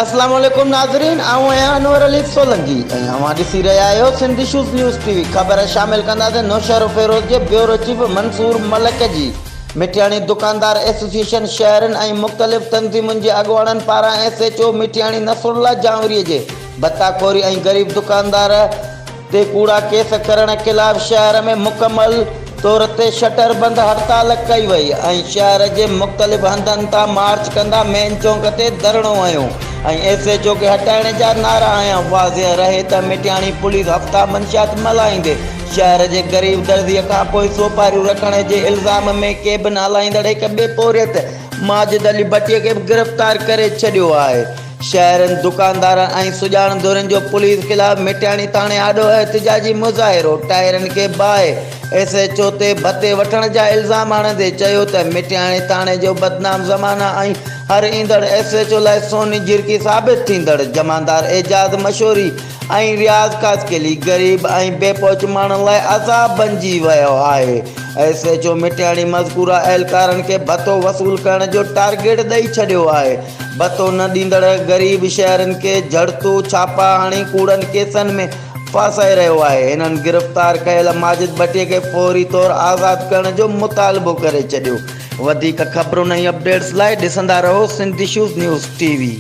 اسلام عليڪم ناظرين آئون آهيان انور علي سولنگي ۽ اوهان ڏسي رهيا آهيو Sindh issues news T V خبر شامل ڪنداسين نوشهروفيروز جي بيورو چيف منصور ملڪ جي مٺياڻي دڪاندار ايسوسيئيشن شهرين ۽ مختلف تنظيمن جي اڳواڻن پاران S H O Mithiani Nasrullah Janwari جي ڀتاخوري ۽ غريب دڪاندار تي ڪوڙا ڪيس ڪرڻ خلاف شهر ۾ مڪمل طور تي شٽر بند هڙتال ڪئي وئي ۽ شهر جي مختلف هنڌن تان مارچ ڪندا مين چونڪ تي ڌرڻو هنيو ۽ ايس ايڇ او کي هٽائڻ جا نعرا هنيا. واضح رهي ته مٽياڻي پوليس هفتا منشيات ملهائيندي شهر جي غريب درزيء کان پوء سوپاريون رکڻ جي الزام ۾ ڪيبن هلائيندڙ هڪ ٻئي پورهيت ماجد علي ڀٽي کي به گرفتار ڪري ڇڏيو آهي. شهرين، دڪاندارن ۽ سڄاڻ ڌرين جو پوليس خلاف مٽياڻي ٿاڻي آڏو احتجاجي مظاهرو، ٽائرن کي باهه، ايس ايڇ او تي ڀتي وٺڻ جا الزام هڻندي چيو ته مٽياڻي ٿاڻي جو بدنام زمانه ۽ هر ايندڙ ايس ايڇ او لاء سوني جهرڪي ثابت ٿيندڙ جمعدار اعجاز مشوري ۽ رياض خاصخيلي غريب ۽ بي پهچ ماڻهن لاء عذاب بنجي ويو آهي. ايس ايڇ او مٽياڻي مذڪوره اهلڪارن کي ڀتو وصول ڪرڻ جو ٽارگيٽ ڏئي ڇڏيو آهي. ڀتو نه ڏيندڙ غريب شهرين کي جهڙتو ڇاپا هڻي ڪوڙن ڪيسن ۾ ڦاسائي رهيو آهي. هنن گرفتار ڪيل ماجد ڀٽي کي فوري طور آزاد ڪرڻ جو مطالبو ڪري ڇڏيو. وڌيڪ خبرن ۽ اپڊيٽس لاء ڏسندا رهو Sindh issues news T V.